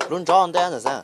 Lub nrob ntej ntawm xwb.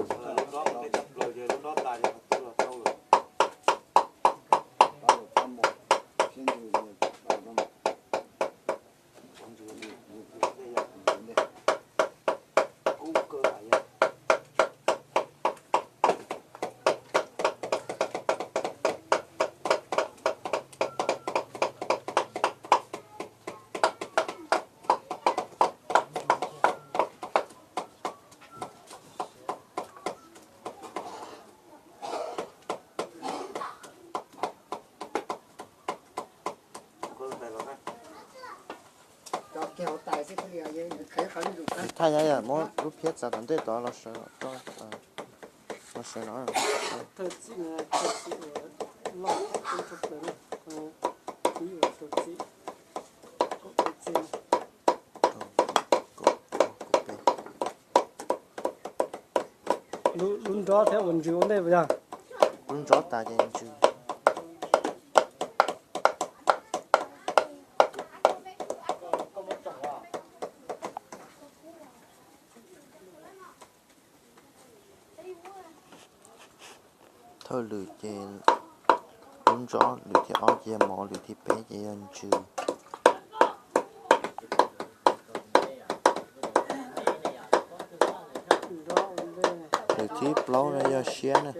Thaj yam yam muab lub phiab txav tom ntej tod los sawv, los sawv no. Lub nrob thiab ua ntsws ua ntej puas yog? Lub nrob tas ces ntsws. Thawj lwm ces lub nrob, lwm thib ob ces yog mov, lwm thib peb ces yog ntsws. Lwm thib plaub no yog siab na.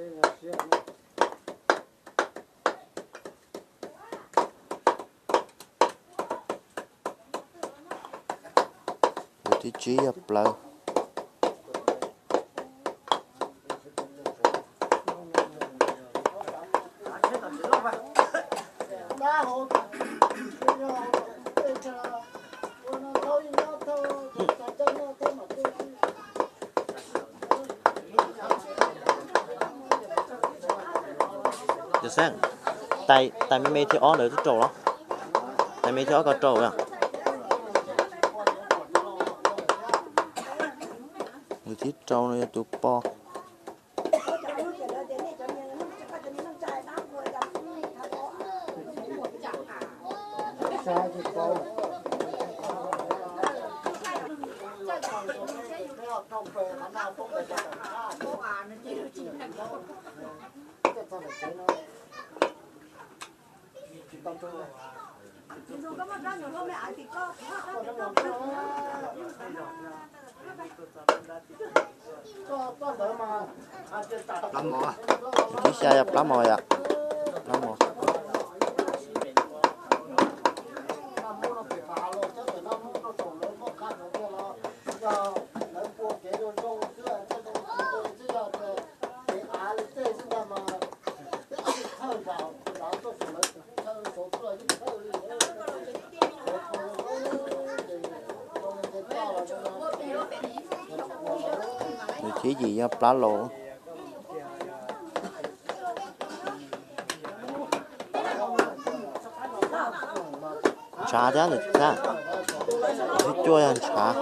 Lwm thib tsib yog plawv. Cov xeeb, tais me me thib ob ntawd twb rau los? Tais me thib ob ko rau yom? Nws thib rau no yog tus pog. Plab mov, thib xya yog plab mov yom, plab mov. Nws thib yim yog plab laus. Ntshav thiab ntawm thib cuaj yog ntshav.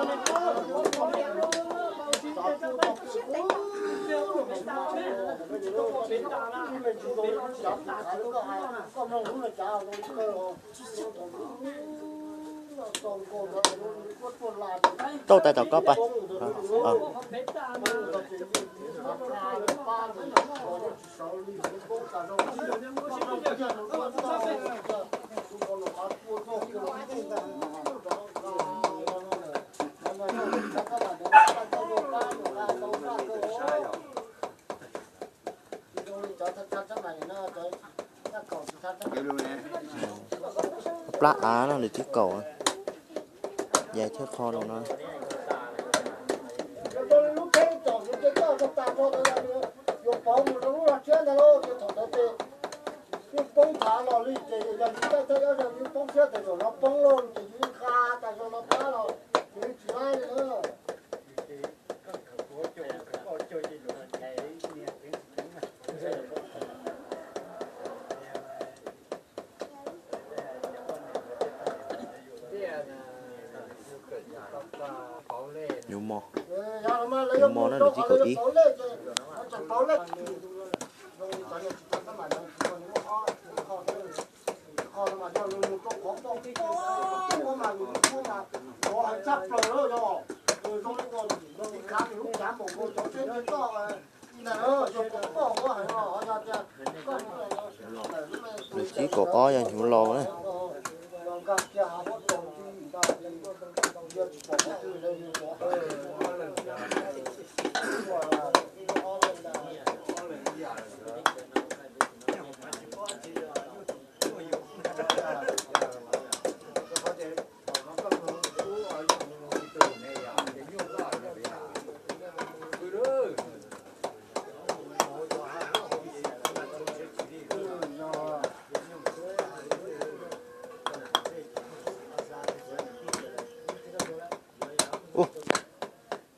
Tauj tais tom koj pais. Plab av no nws thib kaum, yais thiab qho rau no. Thav los li ces yog yus caij thaij ob zaug yus poob siab tas zaum no poob lauj ces yus nqa tas zaum no pab los yus tsis laib li na. Yuav mov, yuav mov na, lwm tib kaum ib. Lwm tib kaum ob yog hnyuv laus na.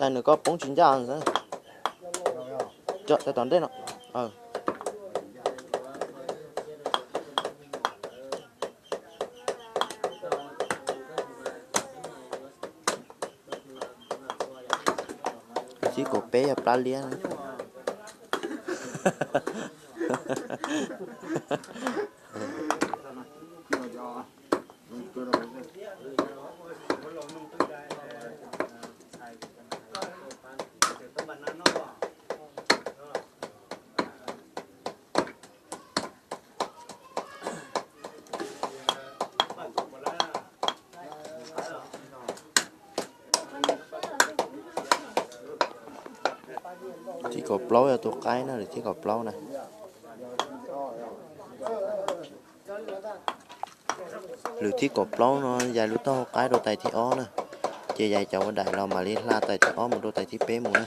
Tais nws koj poob tsis ncaj xwb. Cov tais tom ntej no. Lwm tib kaum peb yog plab liab. Thib kaum plaub yog tus qaib na, lwm thib kaum plaub na. Lwm thib kaum plaub no yais lub taub hau qaib rau tais thib ob na, ces yais cov ua daim los mam li hla tais thib ob mus rau tais thib peb mus na.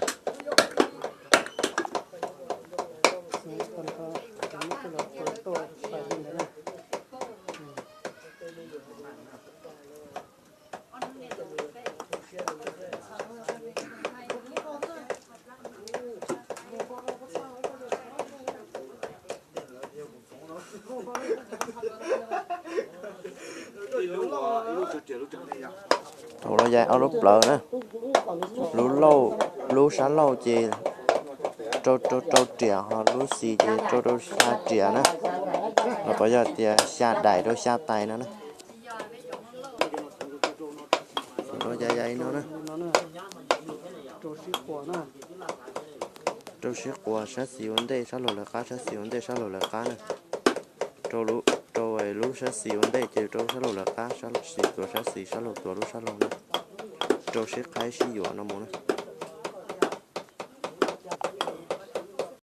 Thaum no yais ob lub plawv na, lub lauj, lub sab laug ces rau rau rau riam, ho lub xis ces rau rau xya riam na. Los puas yog tias xya daim rau xya tais no na. Thaum no yais yais no na. Rau sib quas, sab xis ua ntej, sab laug lawv qab, sab xis ua ntej, sab laug lawv qab na. Rau lub sab xis ua ntej ces rau sab laug lawv qab, sab xis tuav sab xis, sab laug tuav lub sab laug na. Rau sib qhaib sib yuam no mus na.